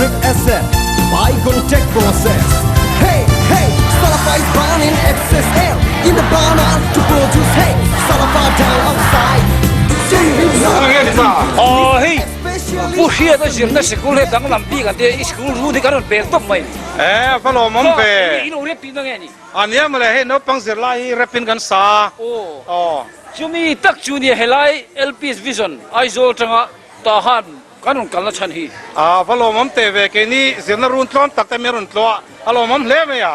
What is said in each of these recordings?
sulfuric acid by contact process. Hey, hey, sulfur is burned in excess air in the burner to produce hey, sulfur dioxide. Aw hei Pu Hriata zirna sikul he danglam bik an tia i sikul run hi kan rawn pel tawp mai. E va lawmawm ve. I lo rep tihna nge ni? A nia mawle hei naupang zirlai hi repin kan sa a. Aw. Chumi tak chu nia helai LPS Vision Aizawl tanga Tahan kan rawn kalna chhan hi. A va lawmawm teh ve, keini zirna run tlawn tak te min rawn tluah a lawmawm hle mai a,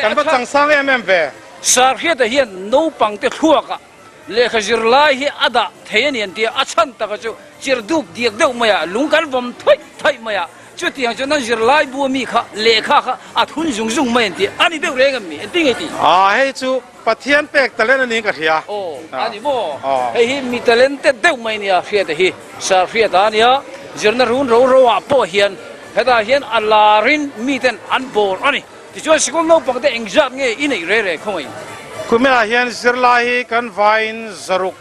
kan va changsang em em ve. Sarhriata hian naupangte thluakah lehkha zirlai hi a dah thei a ni an tia, a chhan taka chu chir dup diak deuh mai a, lung kan vawm thaih thaih mai a, chutiang chuan an zirlai bu ami kha lehkha kha a thun zung zung mai an tia, a ni deuh reng em mi? Engtin nge ti? A hei chu Pathian pek talent a niin ka hria. Aw, a ni maw? Hei hi mi talented deuh mai nia Hriata hi, Sir Hriata a nia, zirna run ro ro ah pawh hian hetah hian a larin miten an bawr a ni. Tichuan sikul naupang te engzat nge i neih re re khawngaih? Kuminah hian zirlai hi kan vaiin zaruk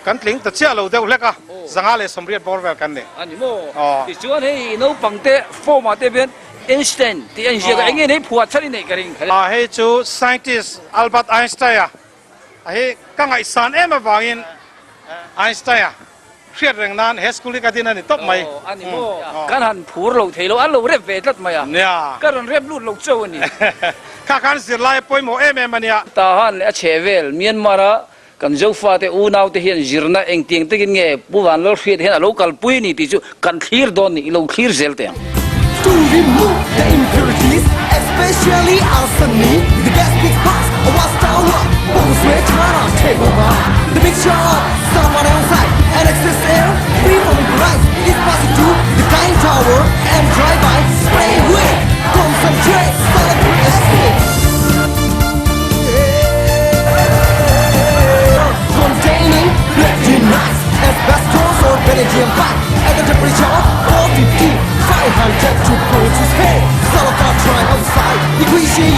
kan tling ta chiah lo deuh hlek a, 180 bawr vel kan ni. A ni maw? Tichuan hei naupang te form ah te hian Einstein tih a inziak a, eng nge nei phuah chhan i neih ka ring. A hei chu scientist Albert Einstein-a a hi ka ngaihsan em avangin Einstein-a hriat reng nan he school hi ka din a ni tawp mai. Aw, a ni maw? Kan han phur lo thei lo, an lo rep ve tlat mai a. Nia. Ka rawn rep lut lo chauh a ni. Kha khan zirlai a pawimawh em em a nia. Tahan leh a chheh vel Myanmar-a Kan Zofate unaute hian zirna engtiang takin nge Pu Vanlalhriat hian a lo kalpui a ni tih chu kan thlir dawn ni, i lo thlir zel teh ang. To remove the impurities, especially arsenic, the gas big box, a was tower, bones were China, take over. The mixture of sulfur dioxide and excess air, free from impurities, is passed to the drying tower and dry by spray with concentrate sulfuric acid. Containing platinum, asbestos or palladium pipe at the temperature of 450, 500 to produce hay, sulfur trioxide, equation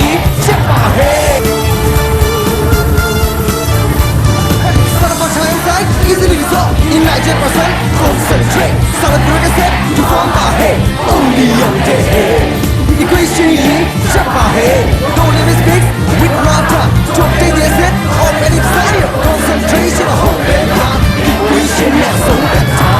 Sulfur trioxide easily dissolved in 90% concentrate sulfuric acid to form the hay only on the hay. Equation Don't mix with water to obtain the acid or any desired concentration of Equation so better.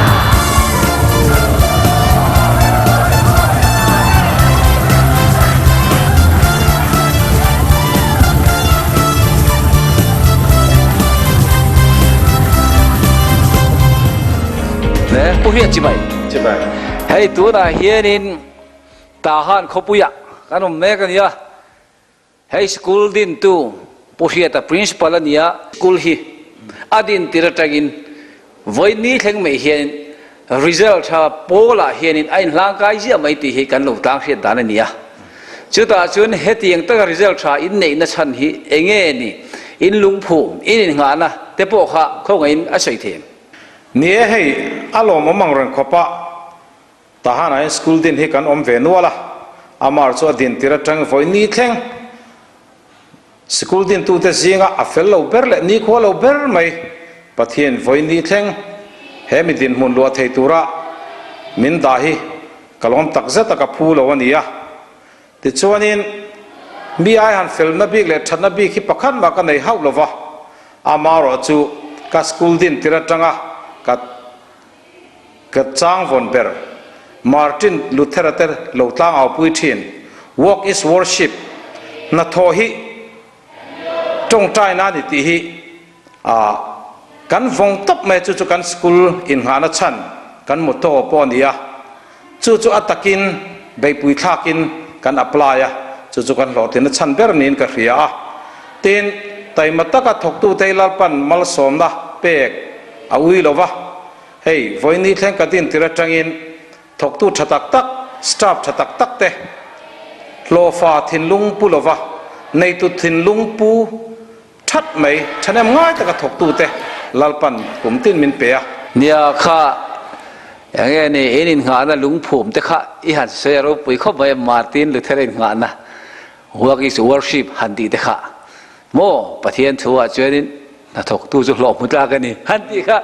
Le, Pu Hriat chibai. Chibai. Hei tunah hianin Tahan khawpuiah kan awm mek a nia. Hei school dintu Pu Hriata principal a nia. School hi a din tir atangin vawiin thleng mai hianin result tha pawlah hianin a inhlangkai ziah mai tih hi kan lo tlang hriat dan a nia. Chutah chuan hetiang taka result tha in neihna chhan hi enge ni in lungphum in innghahna te pawh kha khawngaihin a sawi thei em? Ni e hei a lawmawm ang reng khawp a. Tahan ah school din hi kan awm ve nual a, amar chu a din tir atang vawi ni thleng. Sikul dintute zinga a fel lo ber leh nikhua lo ber mai Pathian vawi ni thleng he mi dinhmun luah thei tura min dah hi ka lawm tak zet a ka phu lo a ni a. Tichuanin mi ai han felna bik leh thatna bik hi pakhat mah ka nei hauh lo va, amarawh chu ka school din tir atanga ka Ka chang vawn ber. Martin Luther-a te lo tlang au pui thin. Work is worship. Hnathawh hi tawngtai na ni tih hi kan vawng tawp mai a, chu chu kan school inngahna chhan kan motto pawh a ni a, chu chu a takin beihpui thlakin kan apply a, chu chu kan hlawhtlinna chhan ber niin ka hria a. Tin, taima taka thawktute hi Lalpan malsawmna pek a ui lo va. Hei, vawiin thleng ka din tir atangin thawktu tha tak tak, staff tha tak tak te hlawhfa thinlung pu lova neitu thinlung pu that mai thahnem ngai taka thawktu te Lalpan kum tin min pe a. Nia kha, enge ni in innghahna lungphum te kha i han sawi a ropui khawp mai a, Martin Luther-a innghahna Work is worship han tih te kha maw Pathian thu ah chuanin. Hnathawktu chu hlawh hmu tlak a ni han tih kha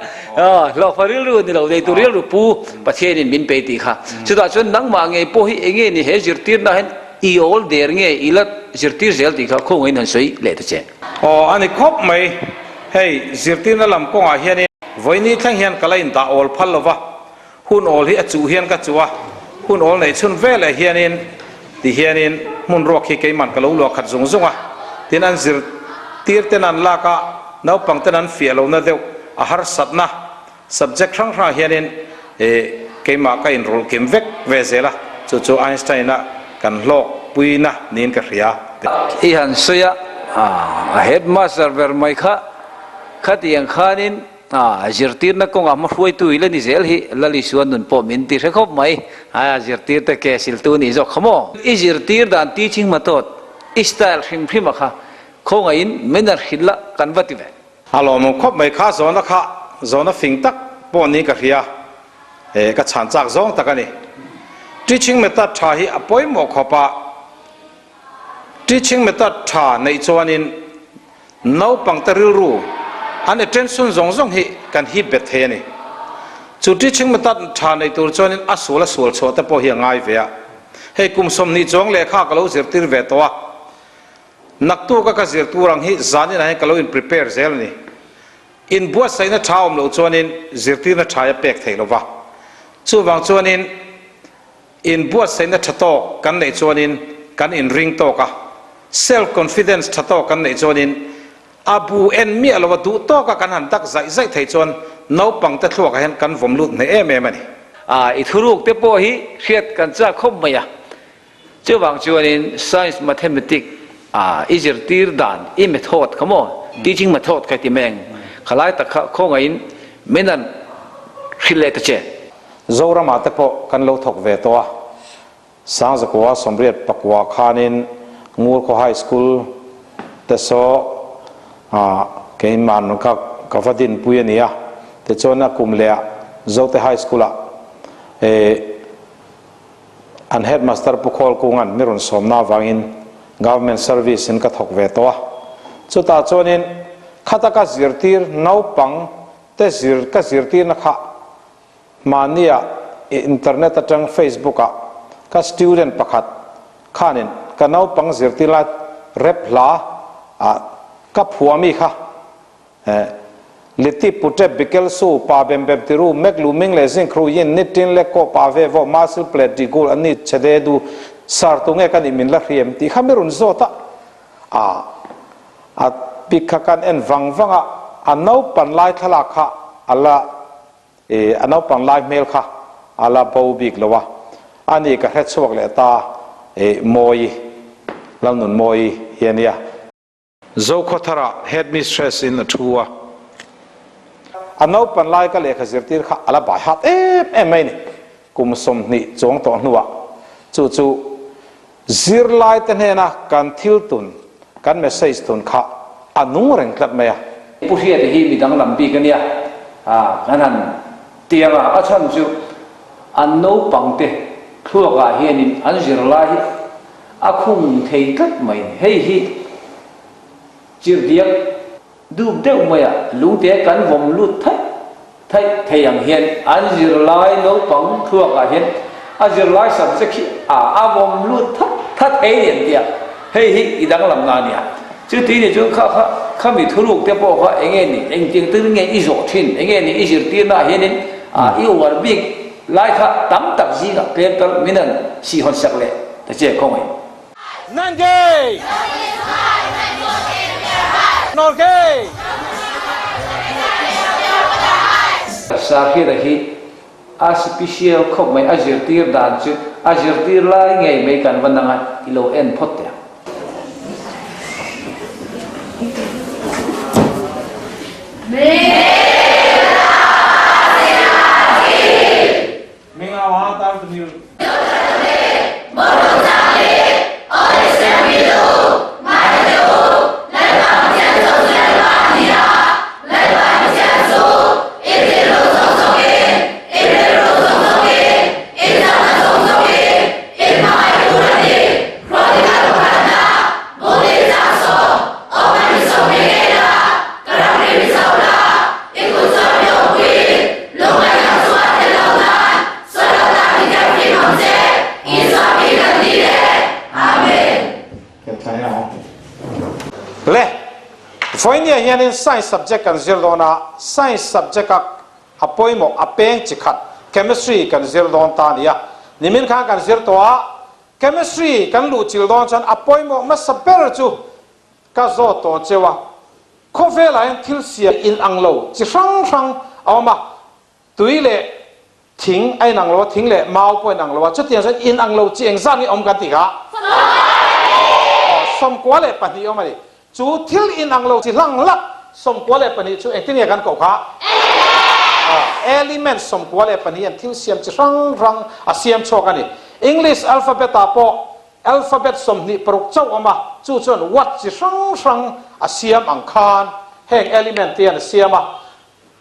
hlawhfa rilru ni lo neitu rilru pu Pathianin min pe tih kha. Chutah chuan nangmah ngei pawh hi enge ni he zirtirna hian i awl der nge i la zirtir zel tih kha khawngaihin han sawi leh ta che. Aw a ni khawp mai, hei zirtirna lam kawngah hianin vawiini thleng hian ka la indah awl phal lo va, hun awl hi a chuh hian ka chuh a, hun awl neih chhun veleh hianin ti hianin hmun ruak hi keiman ka lo luah khat zung zung a, tin an zirtir ten an lak a, naupang ten an fiah lohna deuh a harsatna subject hrang hrangah hianin ih keimah ka inrawlh kim vek ve zel a, chu chu Einstein-a kan hlawk puina niin ka hria. I han sawi a, a headmaster ber mai kha khatiang khanin A zirtirna kawngah hmahruaitu i la ni zel hi Lal Isua nun pawh min ti hre khawp mai. A zirtirte ke siltu nih zawk kha maw? I zirtir dan teaching method, i style hrim hrim a kha khawngaihin min a hrilh la kan va ti ve. A lawmawm khawp mai kha zawhna kha zawhna fing tak pawh niin ka hria e ka chhan chak zawng tak a ni. Teaching method tha hi a pawimawh khawp a, teaching method tha neih chuanin Naupangte rilru an attention zawng zawng hi kan hip bet thei a ni. Chu teaching method tha nei tur chuanin a sual a sual chhuah te pawh hi a ngai ve a. Hei kum 20 chuang lehkha ka lo zirtir ve tawh a, naktuk a ka zir tur ang hi zaninah hian ka lo in prepare zel a ni. Inbuatsaihna tha awm loh chuanin zirtirna tha hi a pek theih lo va. Chuvang chuanin Inbuatsaihna tha tawk kan neih chuanin kan inring tawk a, self confidence tha tawk kan neih chuanin a bu en miah lo a duh tawka kan han dak zaih zaih thei chuan naupangte thluakah hian kan vawm lut hneh em em a ni. A, i thuruk te pawh hi hriat kan chak khawp mai a. Chuvang chuanin Science Mathematics a i zirtir dan, i method kha maw, teaching method kha i ti mai ang, khalai tak kha khawngaihin min han hrilh leh ta che. Zoramah te pawh kan lo thawk ve tawh a, Sangzakua Sawmriat Pakua khanin Ngurkhaw High School te saw keimah ka ka va dinpui a ni a, tichuan a kum leh ah Zote High School ah an Headmaster Pu Khawlkunga'n mi rawn sawmna avangin Government Service in ka thawk ve tawh a, chutah chuanin khata ka zirtir naupang te zir ka zirtirna kha Mahnia internet atang Facebook ah ka student pakhat khanin ka naupang zirtir lai rep hla ah ka phua mi kha eh Liti pute bikel su pa bem bem tiru mek lu ming le zing khru yin nit tin le ko pa ve vo masil plet di gul ani chede du sar tu nge ka nih min la hriam tih kha mi run zawt a a a pic kha kan en vang vang a a naupan lai thlalak kha a la I a naupang lai hmel kha a la bo bik lo a, a ni ka hre chhuak leh ta i Mawi, Lalnun Mawi hi a nia. Zokhawthara headmistress in a thu a. A naupan lai ka lehkha zirtir kha a la bai hat em em mai ni, kum 20 chuang tawh hnuah chu chu zirlai te hnena kan thil tun, kan message tun kha a nung reng tlat mai a. Pu Hriata hi mi danglam bik a nia, kan han ti ang a, a chhan chu an naupangte thluakah hianin an zirlai hi a khung thei tlat mai, hei hi chirhdiak dup deuh maia lungte kan vawm lut thaih thaih thei ang hian an zirlai naupang thluakah hian a zirlai subject hi a a vawm lut that that thei ni an ti a, hei hi i danglam na a nia. Chuti ni chuan kha kha khami thuruk te pawh kha eng nge ni, engtiang tir nge i zawh thin, eng nge ni i zirtirna ah hianin a i uar bik lai kha tam tak zingah tlem tal min han sihhawn sak leh ta che khawngaih. Nangei! Norgay! Sahriata hi a special khawp mai, a zirtir dan chu a zirtir lai ngei mai kan va nang a, i lo en phawt teh ang. Vawinia hianin Science subject kan zir dawn a, Science subject a a pawimawh a peng chi khat Chemistry kan zir dawn ta a ni a. Nimin khan kan zir tawh a, Chemistry kan luh chilh dawn chuan a pawimawh hmasa ber chu ka zawt tawh cheu a, khawvelah hian thil siam inang lo chi hrang hrang a awm a, tui leh thing a inang lo a, thing leh mau pawh a inang lo a, chutiang chuan inang lo chi engzat nge awm kan ti kha? 92 awm a ni. Chu thil inang lo chi hlang hlak 92 chu engtin nge kan koh kha? Element 92 an thil siam chi hrang hrang a siam chhuak a ni. English alphabet ah pawh alphabet 26 chauh awm a, chu chuan word chi hrang hrang a siam ang khan heng element te hian a siam a.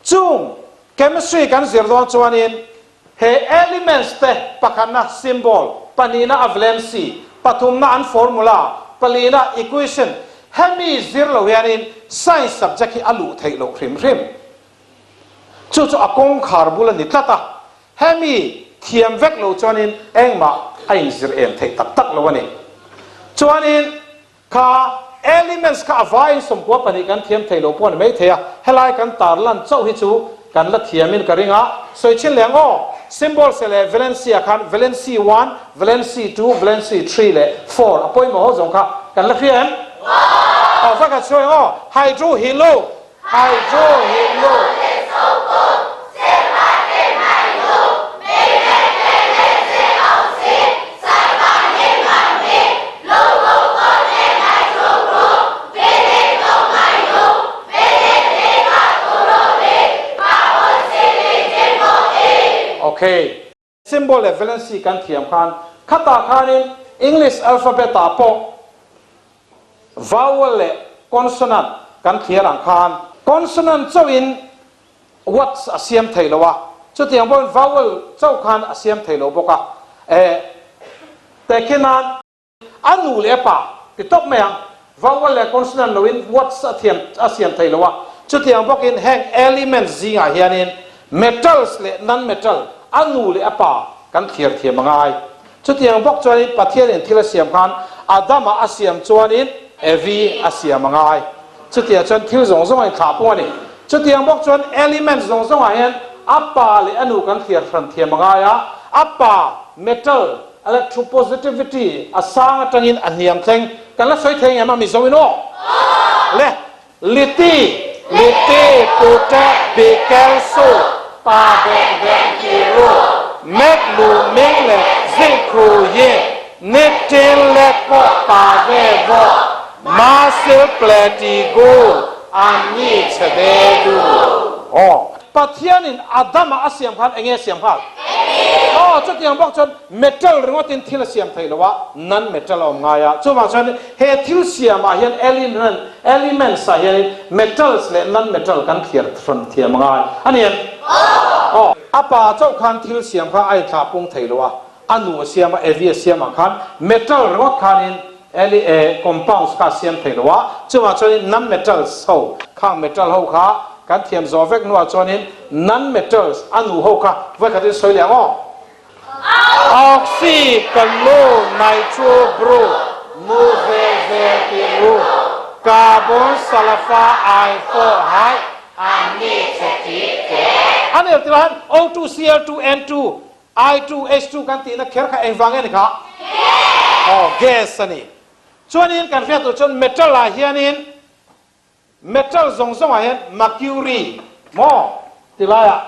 Chung chemistry kan zir dawn chuanin he elements te pakhatna symbol, pahnihna a valency, pathumna an formula, palina equation, hemi zir lo hianin science subject hi a luh theih loh hrim hrim. Chu chu a kawngkhar bul a ni tlat a, hemi thiam vek lo chuanin engmah a inzir em theih tak tak lo a ni. Chuanin Kha elements kha a vaiin 92 kan thiam thei lo pawh a ni maithei a, helai kan tarlan chauh hi chu kan la thiamin ka ring a, sawi chin leh ang aw. Symbols leh valency ah khan valency one, valency two, valency three leh four a pawimawh ho zawng kha kan la hria em? Aw va khat sawi ang aw, hydro hilo, hydro hilo. Okay. Symbol leh valency kan thiam khan khatah khanin English alphabet ah pawh vowel leh consonant kan thliar ang khan consonant chauhin words a siam thei lo a, chutiang pawhin vowel chauh khan a siam thei lo bawk a, eh tehkhin nan A nu leh a pa ti tawp mai ang. Vowel leh consonant loin words a thiam a siam thei lo a. Chutiang bawkin heng elements zingah hianin metals leh non-metal a nu leh a pa kan thlir thiam a ngai. Chutiang bawk chuanin Pathianin thil a siam khan Adama a siam chuanin Evi a siam a ngai. Chutiang chuan thil zawng zawng a inthlah pung a ni. Chutiang bawk chuan elements zawng zawngah hian a pa leh a nu kan thlir hran thiam a ngai a. A pa metal Electropositivity a sang atangin a hniam thleng kan la sawi thei ngem a Mizo in aw? Le liti liti pute bikel su pa beng beng ti ru mek lu ming le zik khu yi ni tin le pawh pa ve vawh ma sil ple ti gu an ni che ve du aw. Pathianin Adama a siam khan enge a siam nghal? Aw, chutiang bawk chuan metal ringawtin thil a siam thei lo a, non metal a awm ngai a. Chuvang chuan he thil siamah hian element, elements ah hianin metals leh non metal kan thliar hran thiam a ngai a ni em? Aw, a pa chauh khan thil siam kha a inthlah pung thei lo a, a nu a siam a, Evi a siam ang khan metal ringawt khanin Eli e compounds kha a siam thei lo a, chuvang chuanin non metals ho khang metal ho kha kan thiam zawh vek hnuah chuanin non metals a nu ho kha vawikhatin sawi leh ang aw. Oxy, kalu, nitro, bru, nu ve ve ti ru, carbon, sulfur, I four, hai, an ni che ti te. A nel tirah hian O2, Cl2, N2, I 2 H 2 kan tihna kher kha engvang nge ni kha? Aw, gas a ni. Chuanin kan hriat tur chuan metal ah hianin metal zawng zawng ah hian mercury maw ti laiah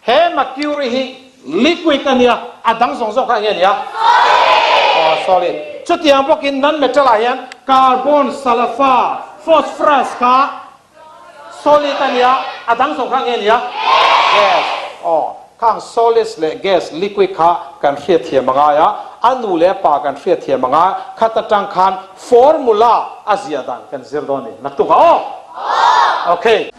he mercury hi liquid a nia, a dang zawng zawng kha enge a nia? Aw, solid. Chutiang bawkin non metal ah hian carbon, sulfur, phosphorus kha Solid a nia, a dang zawng kha nge nia? Gas. Aw, khang solids leh gas, liquid kha kan hriatthiam a ngai a, a nu leh a pa kan hriatthiam a ngai, khat atang khan formula a ziah dan kan zir dawn a ni. Naktuk ah aw? Okay.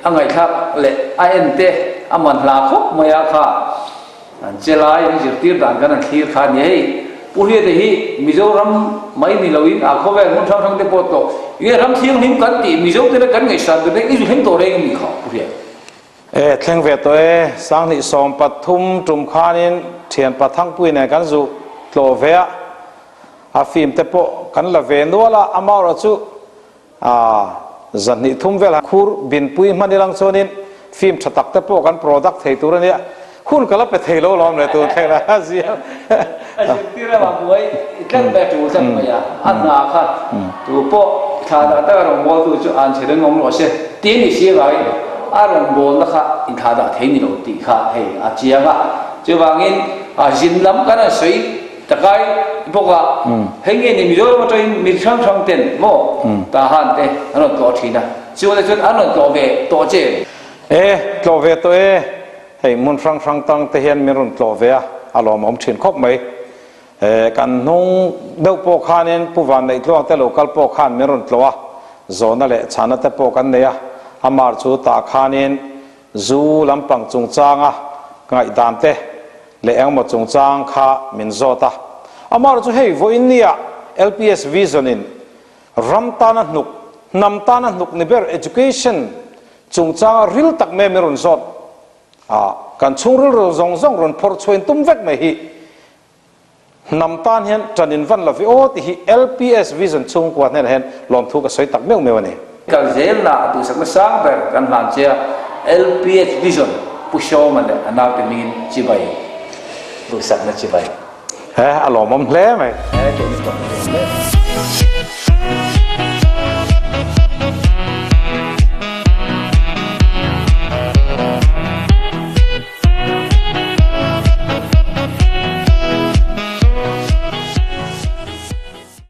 A ngaihthlak leh a en te a man hla khawp mai a kha an che lai an zirtir dan kan an thlir kha a ni. Hei Pu Hriata hi Mizoram mai ni loin a khawvel hmun hrang hrang te pawh tawh nge ram thianghlim kan tih Mizo tena kan ngaihsan tur te i zu thleng tawh reng a ni kha Pu Hriata. E thleng ve tawh e, 2013 tum khanin thian Pathangpui nen kan zu tlawh ve a, a film te pawh kan la ve nual a, amaherawh chu A zahnih thum vel khur binpui hman ilang chuanin film tha tak te pawh kan product thei tur a nia, hun ka la pe thei lo lawm le tun thleng la a zia. A zirtir a buai tlat mai a tul tlat mai a, a hna kha tu pawh thla dah tak a rawn bawl tu chu an chhe reng awm rawh se tih a ni si avangin a rawn bawlna kha inthla dah thei ni lo tih kha hei a chiang a, chuvangin a zin lam kan han sawi Takai bawk a, hei nge ni Mizoram atangin mi hrang hrang ten maw Tahan te an rawn tlawh thin a, chuan chuan an rawn tlawh ve tawh che. E, tlawh ve tawh e, hei hmun hrang hrang tang te hian min rawn tlawh ve a, a lawmawm thin khawp mai. E, kan hnung deuh pawh khanin Pu Vanneih Tluang te lo kal pawh khan min rawn tlawh a, zawhna leh chhana te pawh kan nei a, amar chu tah khanin zu lampang chungchanga ngaihdan te leh engmaw chungchang kha min zawt a. Amaherawh chu hei vawiin nia LPS Vision in ram tana hnuk, hnam tana hnuk ni ber education chungchanga ril tak mai min rawn zawt a, kan chhungril ril zawng zawng rawn phawrh chhuain tum vek mai hi hnam tan hian tan in van lo ve aw tih hi LPS Vision chhungkua hnenah hian lawmthu ka sawi tak meuh meuh a ni. Kal zelna duhsakna sang ber kan hlan che a, LPS Vision Pu Shawma leh a naute hmingin chibai duhsakna chibai. He a lawmawm hle mai. He keini pawh kan lawm hle mai.